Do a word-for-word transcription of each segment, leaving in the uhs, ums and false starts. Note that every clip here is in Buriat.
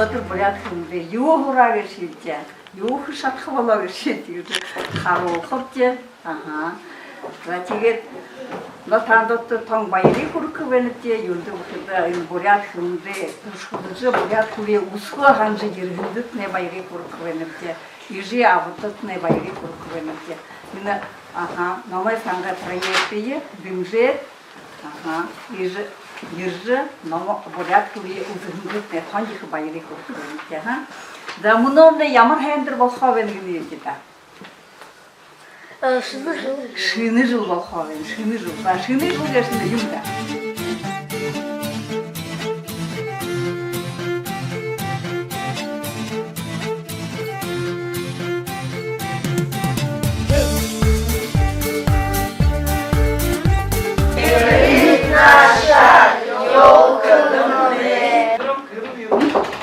Буряад хэлэндээ юу һураа гээшэбибди, юу хэжэ шадаха болоо гээшэбибди гэжэ харуулхабди. Аха. За, тиигээд, но, таанадта тон баярые хүргэхэ байнабди, юундэб гэхэдэ, энэ буряад хэлэндээ түшэглэжэ, буряад хэлые үзэхөө һанажа ерэһэндэтнай баярые хүргэхэ байнабди, эжы абадатнай баярые хүргэхэ байнабди. Энэ, аха, номой сангай проектые дэмжээд, аха, эжы, ерэжэ, номо, буряад хэлые үзэһэндэтнай тон ехэ баярые хүргэхэ байнабди, аха. За, мүнөө манай ямар һайндэр болохоо байна гэнэбди даа? Э, шэнэ жэл. Шэнэ жэл болохоо байна, шэнэ жэл. За, шэнэ жэл гээшэнь юм даа.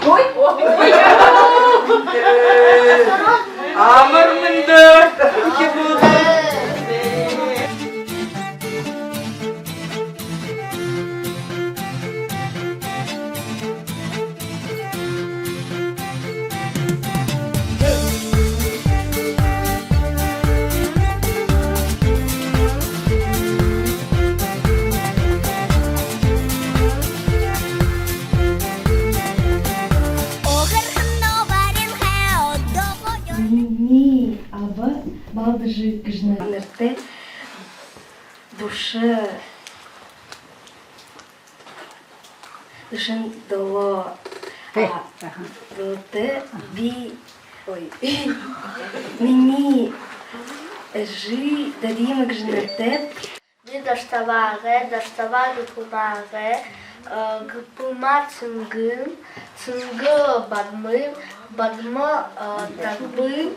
Ой. Амар мэндэ, үхибүүд! Минии аба Балдажа гэжэ нэрэтэй. Душа дүшэн долоо. Тэ. А, аха. Дүүтэй. Би, ой. Минии эжы Дарима гэжэ нэрэтэй. Би Дашатовагай, Дашатова Гапумагай, э, Гапума Цэнгэн, Цэнгэн Бадмын, Бадма, э, Дагбын,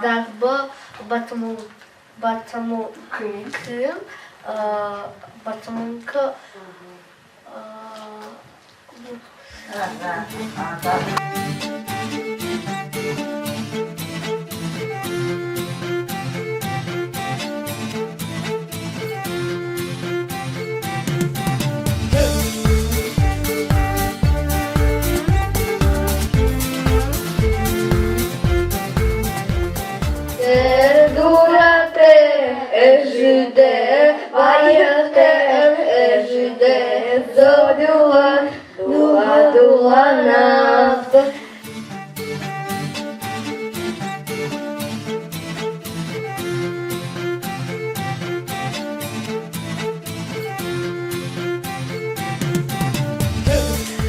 Дагба Батму-, Батмункын, э, Батмунка, э, Дуратай эжыдээ баяртай, эжыдээ зорюулан дуугаа дуулаабди.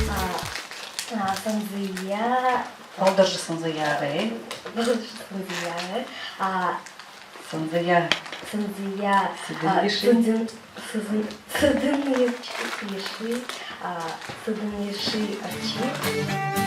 А, а, Санзыя. Балдажа Санзыягай. Балдажа Санзыягай. А, Санзыя. Санзыя. Сэдэн, а, Еши. Сэдэн, Сэдэн, Сэдэн Еши, Еши, а, Сэдэн Еши Ачи.